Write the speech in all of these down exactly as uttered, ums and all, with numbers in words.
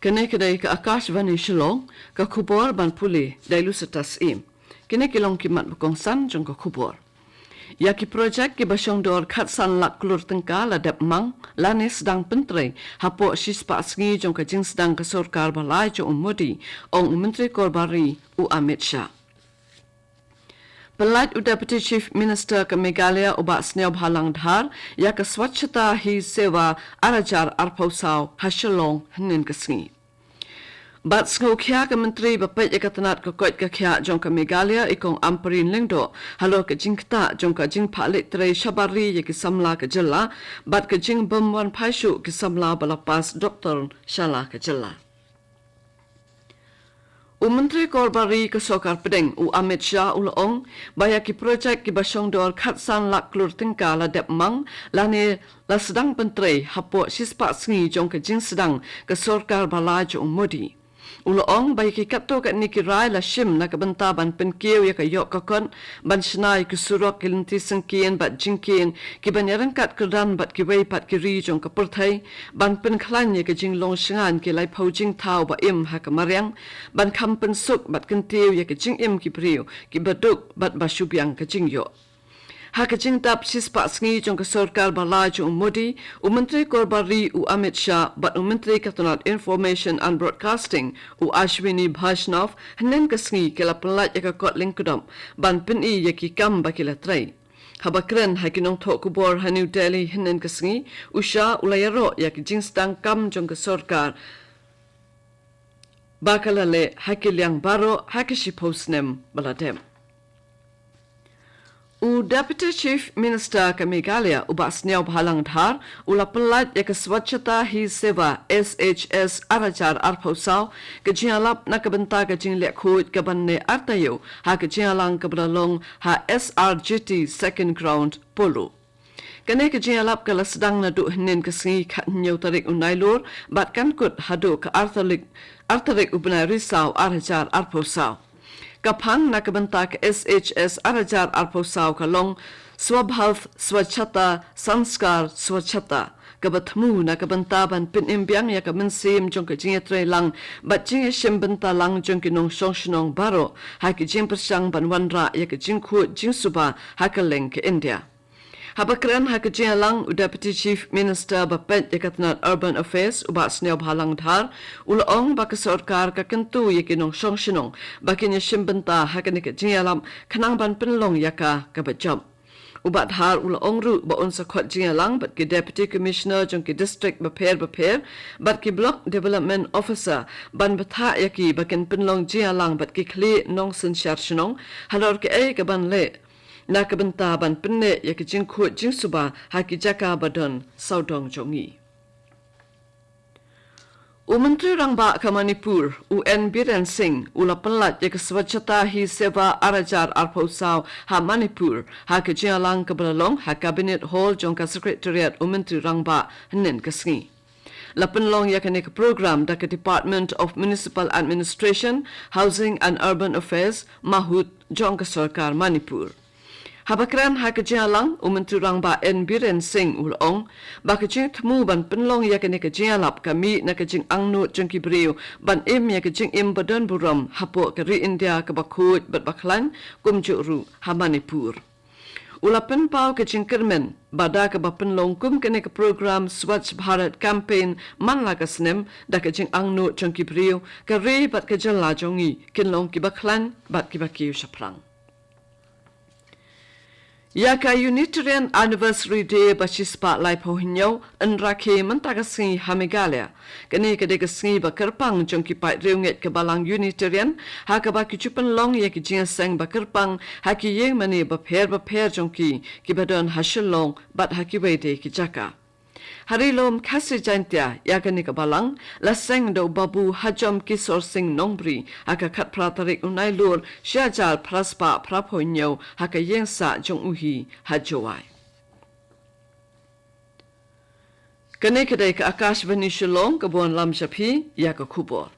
Kane ka dei ka Akashvani Shillong, ka khubor ban pule da i Lusitas Im. Kine ki long ki mat ba kongsan jong ka khubor. Ïa ki projek kiba shong dor khatsan lak klur tyngka la dep mang lane sdang pyntrei hapoh shispah sngi jong ka jingsdang ka sorkar ba lai jong u Modi, ong u Myntri Korbari u Amit Shah. Pynlait u Deputy Chief Minister ka Meghalaya u Bah Sniawbhalang Dhar ïa ka Swachhata Hi Seva ar hajar arphew saw ha Shillong hynnin ka sngi. Bad sngewkhia ka Myntri ba peit ïa ka tnat ka koit ka khiah jong ka Meghalaya i Kong Ampareen Lyngdoh halor ka jingktah jong ka jingphah leit trei shabar ri ïa ki samla ka jylla bad ka jingbym wan phai shuh ki samla ba la pass doktor sha la ka jylla. U Myntri Korbari ka Sorkar Pdeng u Amit Shah u la ong ba ïa ki projek kiba shong dor khatsan lak klur tyngka la dep mang lane la sdang pyntrei hapoh shispah sngi jong ka jingsdang ka sorkar ba lai jong u Modi. U la ong ba ïa ki katto katne ki rai la shim na ka bynta ban pynkiew ïa ka ïoh ka kot, ban shna ïa ki surok, ki lynti syngkien bad jingkien kiban ïaryngkat kyrdan bad kiwei pat ki ri jong ka pyrthei, ban pynkhlaiñ ïa ka jinglong shngaiñ ki laiphew jingthaw ba im ha ka mariang, ban kham pynsuk bad kyntiew ïa ka jingim ki briew kiba duk bad ba shu biang ka jingïoh. Ha ka jingdap shispah sngi jong ka sorkar ba lai jong u Modi, u Myntri Korbari u Amit Shah bad u Myntri ka tnat Information and Broadcasting u Ashwini Vaishnaw hynnin ka sngi ki la pynlait ïa ka kot lyngkdop ban pyni ïa ki kam ba ki la trei. Haba kren ha ki nongthoh khubor ha New Delhi hynnin ka sngi, u Shah u la ïaroh ïa ka jingsdang kam jong ka sorkar ba ka la leh ha ki liang baroh ha ki shiphew snem ba la dep. U Deputy Chief Minister ka Meghalaya u Bah Sniawbhalang Dhar u la pynlait ïa ka Swachhata Hi Seva S H S ar hajar arphew saw, ka jingïalap na ka bynta ka jingleh khuid kaban neh artaïew ha ka jingïalang kaba la long ha S R J T Second Ground, Polo. Kane ka jingïalap ka la sdang naduh hynnin ka sngi khathynñiew tarik u Nailur bad kan kut haduh ka ar tarik, ar tarik u bnai Risaw ar hajar arphew saw. Ka phang na ka bynta ka S H S ar hajar arphew saw ka long Swabhav Swachhata Sanskar Swachhata, kaba thmu na ka bynta ban pynim biang ïa ka mynsiem jong ka jingïatreilang bad jingïashim bynta lang jong ki nongshong shnong baroh ha ki jingpyrshang ban wanrah ïa ka jingkhuid jingsuba ha kylleng ka India. Haba kren ha ka jingïalang, u Deputy Chief Minister ba peit ïa ka tnat Urban Affairs u Bah Sniawbhalang Dhar u la ong ba ka sorkar ka kyntu ïa ki nongshong shnong ba kin ïashim bynta ha kane ka jingïalang khnang ban pynlong ïa ka kaba jop. U Bah Dhar u la ong ruh ba un sa khot jingïalang bad ki Deputy Commissioner jong ki district bapher bapher bad ki Block Development Officer ban bthah ïa ki ba kin pynlong jingïalang bad ki khlieh nongsynshar shnong halor kaei kaban leh na ka bynta ban pynneh ïa ka jingkhuid jingsuba ha ki jaka ba don sawdong jong ngi. U Myntri Rangbah ka Manipur u N Biren Singh u la pynlait ïa ka Swachhata Hi Seva ar hajar arphew saw ha Manipur ha ka jingïalang kaba la long ha Cabinet Hall jong ka Secretariat u Myntri Rangbah hynnin ka sngi. La pynlong ïa kane ka program da ka Department of Municipal Administration, Housing and Urban Affairs, MAHUD, jong ka sorkar Manipur. Haba kren ha ka jingïalang, u Myntri Rangbah N Biren Singh u la ong ba ka jingthmu ban pynlong ïa kane ka jingïalap ka mih na ka jingangnud jong ki briew ban im ïa ka jingim ba don burom hapoh ka ri India kaba khuid bad ba khlaiñ kumjuh ruh ha Manipur. U la pynpaw ka jingkyrmen ba da kaba pynlong kum kane ka program Swachh Bharat Campaign man la ka snem da ka jingangnud jong ki briew, ka ri bad ka jylla jong ngi kin long kiba khlaiñ bad kiba kiew shaphrang. Ïa ka Unitarian Anniversary Day ba shispah laiphew hynñiew yn rakhe mynta ka sngi ha Meghalaya. Kane ka dei ka sngi ba kyrpang jong ki paid riewngeit ka Balang Unitarian ha kaba ki ju pynlong ïa ki jingïaseng ba kyrpang ha ki ïingmane bapher bapher jong ki kiba don ha Shillong bad ha kiwei de ki jaka. Ha Ri Lum Khasi Jaintia ïa kane ka Balang la seng da u Babu Hajom Kishore Singh Nongbri ha ka khatphra tarik u Nailur shi hajar phra spah phraphew hynñiew ha ka ïingsah jong u hi ha Jowai. Kane ka dei ka Akashvani Shillong kaba wanlam sha phi ïa ka khubor.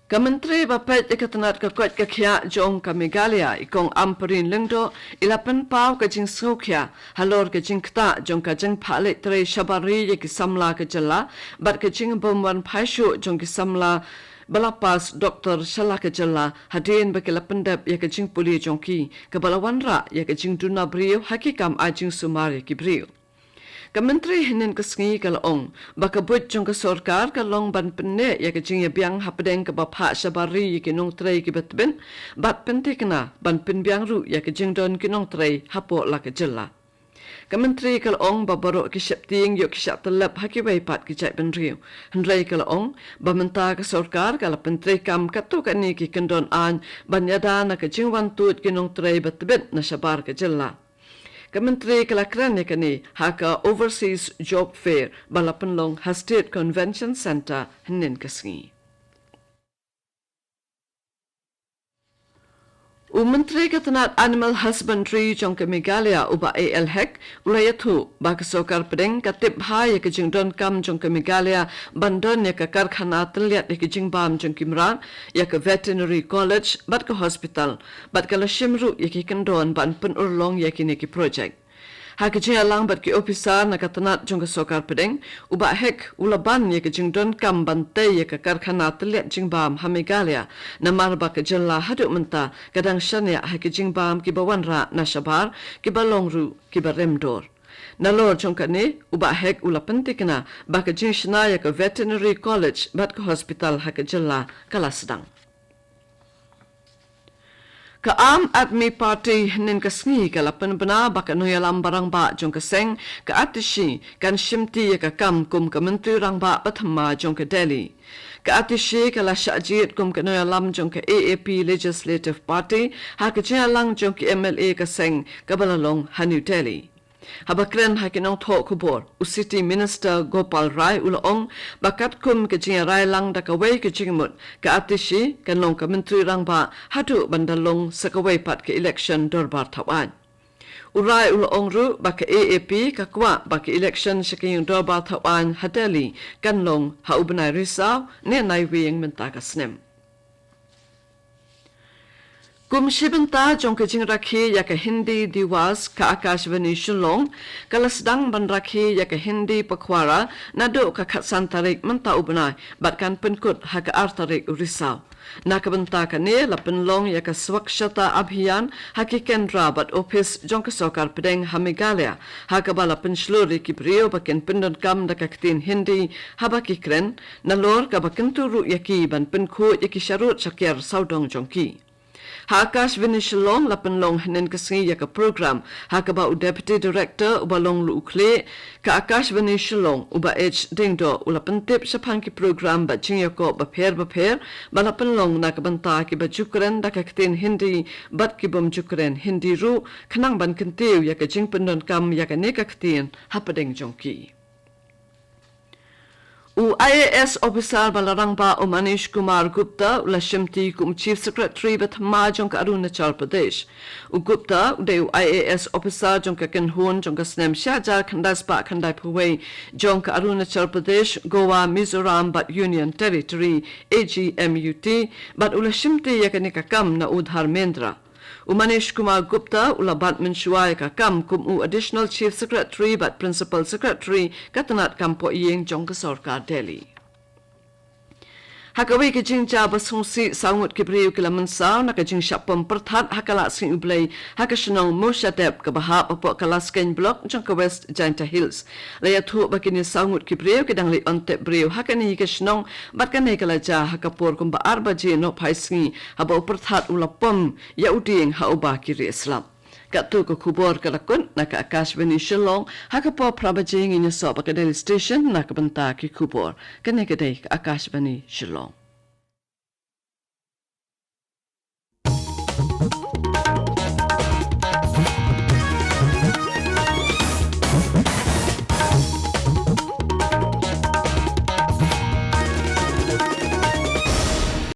Ka Myntri ba peit ïa ka tnat ka koit ka khiah jong ka Meghalaya, i Kong Ampareen Lyngdoh, i la pynpaw ka jingsngewkhia halor ka jingktah jong ka jingphah leit trei shabar ri ïa ki samla ka jylla bad ka jingbym wan phai shuh jong ki samla ba la pass doktor sha la ka jylla hadien ba ki la pyndep ïa ka jingpule jong ki, kaba la wanrah ïa ka jingduna briew ha ki kam ai jingsumar ïa ki briew. Ka Myntri hynnin ka sngi ka la ong ba ka buit jong ka sorkar ka long ban pynneh ïa ka jingïabiang hapdeng kaba phah shabar ri ïa ki nongtrei kiba tbit bad pynthikna ban pynbiang ruh ïa ka jingdon ki nongtrei hapoh la ka jylla. Ka Myntri ka la ong ba baroh ki sheptieng ïoh ki shah tyllep ha kiwei pat ki jaitbynriew. Hynrei ka la ong ba mynta ka sorkar ka la pyntreikam katto katne ki kyndon aiñ ban ïada na ka jingwan tuid ki nongtrei ba tbit na shabar ka jylla. Ka Myntri ka la kren ïa kane ha ka Overseas Job Fair ba la pynlong ha State Convention Centre hynnin ka sngi. U Myntri ka tnat Animal Husbandry jong ka Meghalaya, u Bah A L Hek, u la ïathuh ba ka sorkar pdeng ka tip bha ïa ka jingdonkam jong ka Meghalaya ban don ïa ka karkhana tylliat ïa ka jingbam jong ki mrad, ïa ka veterinary college bad ka hospital, bad ka la shim ruh ïa ki kyndon ban pynurlong ïa kine ki projek. Ha ka jingïalang bad ki ophisar na ka tnat jong ka sorkar pdeng, u Bah Hek u la ban ïa ka jingdonkam ban tei ïa ka karkhana tylliat jingbam ha Meghalaya, namar ba ka jylla haduh mynta ka dang shaniah ha ki jingbam kiba wanrah na shabar, kiba long ruh kiba rem dor. Nalor jong kane, u Bah Hek u la pynthikna ba ka jingshna ïa ka veterinary college bad ka hospital ha ka jylla ka la sdang. Ka Aam Aadmi Party hynnin ka sngi ka la pynbna ba ka nongïalam ba rangbah jong ka seng, ka Atishi, kan shimti ïa ka kam kum ka Myntri Rangbah ba thymmai jong ka Delhi. Ka Atishi ka la shah jied kum ka nongïalam jong ka A A P Legislative Party ha ka jingïalang jong ki M L A ka seng kaba la long ha New Delhi. Haba kren ha ki nongthoh khubor, u City Minister Gopal Rai u la ong ba katkum ka jingïarai lang da kawei ka jingmut, ka Atishi kan long ka Myntri Rangbah haduh ban da long sa kawei pat ka election dorbar thawaiñ. U Rai u la ong ruh ba ka A A P ka kwah ba ka election sha ka ïing dorbar thawaiñ ha Delhi kan long ha u bnai Risaw ne Naiwieng mynta ka snem. Kum shi bynta jong ka jingrakhe ïa ka Hindi Diwas, ka Akashvani Shillong ka la sdang ban rakhe ïa ka Hindi Pakhwara naduh ka khatsan tarik mynta u bnai bad kan pynkut ha ka ar tarik u Risaw. Na ka bynta kane la pynlong ïa ka Swachhata Abhiyan ha ki kendra bad ophis jong ka sorkar pdeng ha Meghalaya, ha kaba la pynshlur ïa ki briew ba kin pyndonkam da ka ktien Hindi haba ki kren, nalor kaba kyntu ruh ïa ki ban pynkhuid ïa ki sharud shakiar sawdong jong ki. Ha Akashvani Shillong la pynlong hynnin ka sngi ïa ka program ha kaba u Deputy Director, u Bah Longluh Ukhleh, ka Akashvani Shillong, u Bah H Diengdoh, u la pyntip shaphang ki program bad jingïakob bapher bapher ba la pynlong na ka bynta kiba ju kren da ka ktien Hindi bad ki bym ju kren Hindi ruh, khnang ban kyntiew ïa ka jingpyndonkam ïa kane ka ktien hapdeng jong ki. U I A S officer ba la rangbah, u Manish Kumar Gupta, u la shimti kum u Chief Secretary ba thymmai jong ka Arunachal Pradesh. U Gupta u dei u I A S officer jong ka kynhun jong ka snem shi hajar khyndai spah khyndai phew wei jong ka Arunachal Pradesh, Goa, Mizoram bad Union Territory, A G M U T, bad u la shimti ïa kane ka kam na u Dharmendra. U Manish Kumar Gupta u la bat mynshuwa ïa ka kam kum u Additional Chief Secretary bad Principal Secretary ka tnat kam pohïing jong ka sorkar Delhi. Ha kawei ka jingjia ba sngewsih, saw ngut ki briew ki la mynsaw na ka jingshah pom pyrthat ha ka Lah Sngi U Blei ha ka shnong Moshadep kaba hap hapoh ka Laskeiñ Block jong ka West Jaintia Hills. La ïathuh ba kine saw ngut ki briew ki dang leit on tep briew ha kane ka shnong, bad kane ka la jia ha ka por kumba ar baje nohphai sngi, haba u pyrthat u la pom ïa u dieng ha uba ki rieh slap. Katto ka khubor ka la kut na ka Akashvani Shillong, ha ka por phra baje ngin ïasoh bad ka Delhi Station na ka bynta ki khubor. Kane ka dei ka Akashvani Shillong.